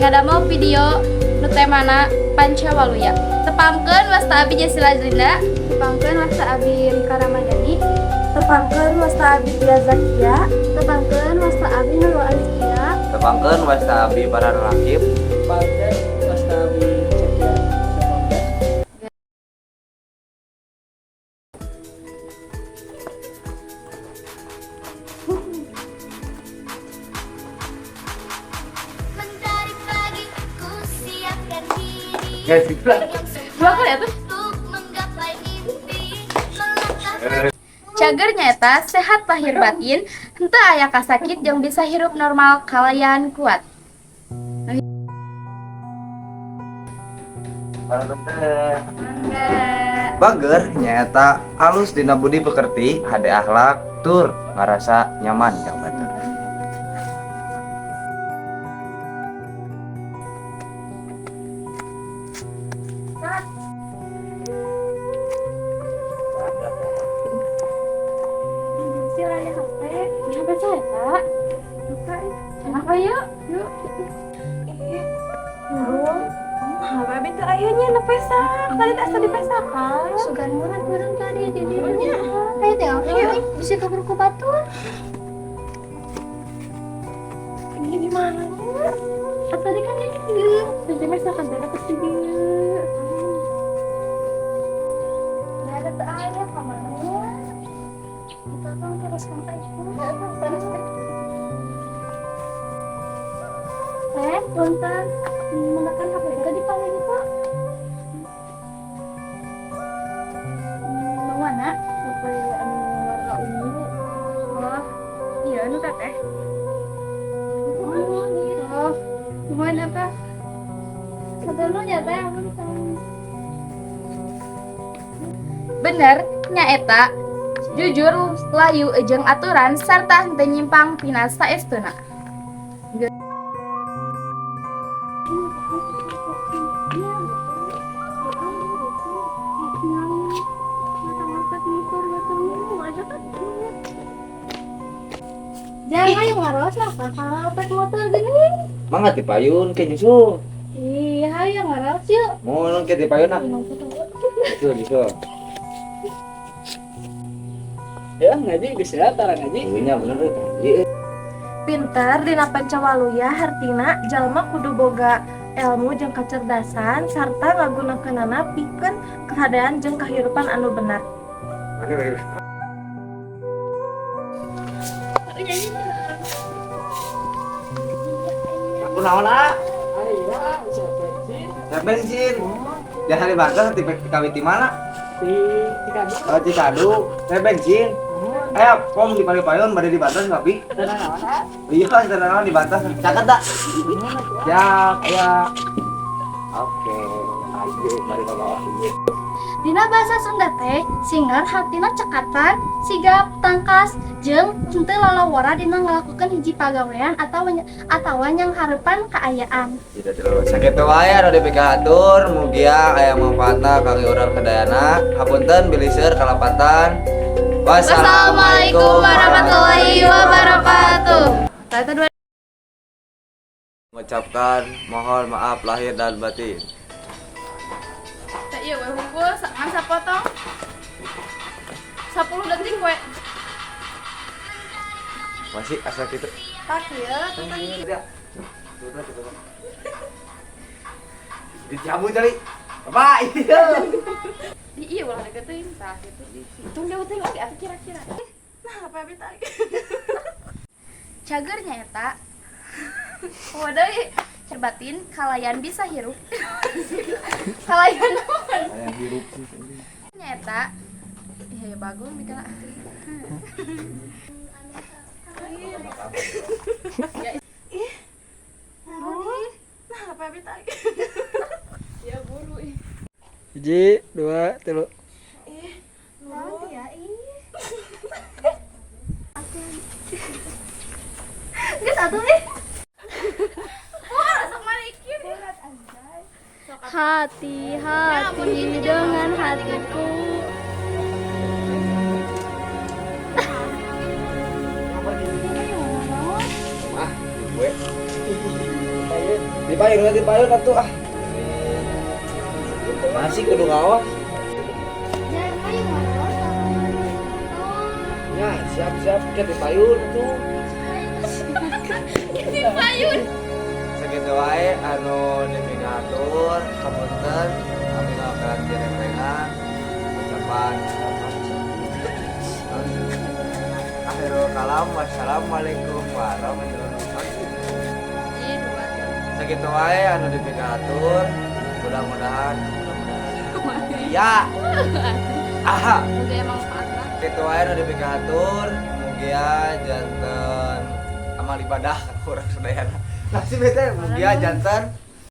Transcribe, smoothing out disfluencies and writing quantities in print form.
ngadamel video nu temana Pancawaluya. Tepangkeun, wasta abi Jesila Linda. Tepangkeun, wasta abi Rika Ramadhani. Tepangkeun, wasta abi Tia Zakia. Tepangkeun, wasta abi Nurul Azkia. Tepangkeun, wasta abi para Rakib. Tepangkeun, wasta abi Septian Saponda. Mentari pagi ku siapkan diri Guys, gitu. Dua kali atuh. untuk menggapai mimpi melangkah. Cager nyaeta sehat lahir batin, henteu aya kasakit jeung bisa hirup normal kalayan kuat. Bager nyaeta alus dina budi pekerti, hade akhlak, tur ngarasa nyaman jeung batur. Sila ya HP. HP saya, Kak. Buka ih. Kenapa yuk? Yuk. Ih, Nurul, HP abi teu aya nya nu pesak. Tadi teh asa dipesakan. Sugan murah turun tadi jadi nya. Ayo tinggal yuk, bisa keburu ku batur. Ini di mana nya? Ah, tadi kan di dieu. Tadi mesakan teh dapet di dieu. Nah, ada teu aya ka mana nya? Kita kan terus kan itu. Terus teh. Teh, punten. Menekan HP kita di paling itu. Mau mana? HP anu warna ungu. Oh, iya anu teteh. Oh, gitu. Gimana apa? Sebelumnya ya teh, aku Bener, nyaeta jujur, layu jeung aturan sarta henteu nyimpang tina saestuna. Jangan yang ngaros lah, kalau pek motor gini. Mangga ti payun ke nyusul. Iya, ayo ngaros yuk. Mun ke ti payun ah. Nyusul, nyusul. Ya ngaji bisa tara ngaji. Iya bener euy. Iya. Pinter dina Pancawaluya hartina jalma kudu boga ilmu jeung kecerdasan sarta ngagunakeunana pikeun keadaan jeung kahirupan anu benar. Aku naon ah? Ayo, bisa bensin. Ya bensin. Jasa di Banten ti kawit di mana? Di Cikadu. Oh, Cikadu. Saya bensin. Ayo, pom di payun bade di Banten tapi. Tenang naon ah? Iya, tenang di Banten. Caket tak? Siap, ya. Oke, ayo mari bawa. Dina bahasa Sunda teh, singer hartina cekatan, sigap, tangkas, jeung henteu lalawara dina ngalakukeun hiji pagawean atau atawa nyanghareupan kaayaan. Tidak terlalu. Sakitu wae anu dipikahatur, mugia aya manfaatna kangge urang sadayana. Hapunten bilih seueur kalepatan. Wassalamualaikum warahmatullahi wabarakatuh. Tata dua. Mengucapkan mohon maaf lahir dan batin. Iya, we hungkul ngan sapotong. 10 detik we. Masih asa kitu. Tak ieu. Iya. Dicabut tadi. Apa? Iya. Di iya ulah deket teuing tah kitu. Tong jauh teuing oge atuh kira-kira. Nah, HP abi tarik. Cager nyaeta. Oh deui cerbatin kalayan bisa hirup. Kalayan naon? Aya hirup. Nyaeta. Iya ya bagus mikirna. Nah, HP abi tarik. Ya buru ih. Hiji, dua, tilu. Ih, Nurul. Ya ih. Geus atuh ih. Wah, sok marikin. Hati-hati dengan hatiku. Ah, gue. Di Di payun, di payun atuh ah. Masih kudu ngawas. Jangan payung motor. Ya, siap-siap ke di payun tuh. Di payun. Sakitu wae anu dipikahatur, hapunten abdi ngawakilan ti rerencangan ucapan akhirul kalam, wassalamualaikum warahmatullahi wabarakatuh. Hiji, dua, tilu. Sakitu wae anu dipikahatur, mudah-mudahan mudah-mudahan ya aha. Muga emang manfaatna. Kitu wae anu dipikahatur, mugia janten amal ibadah ku urang sadayana. Nasib teh mugia janten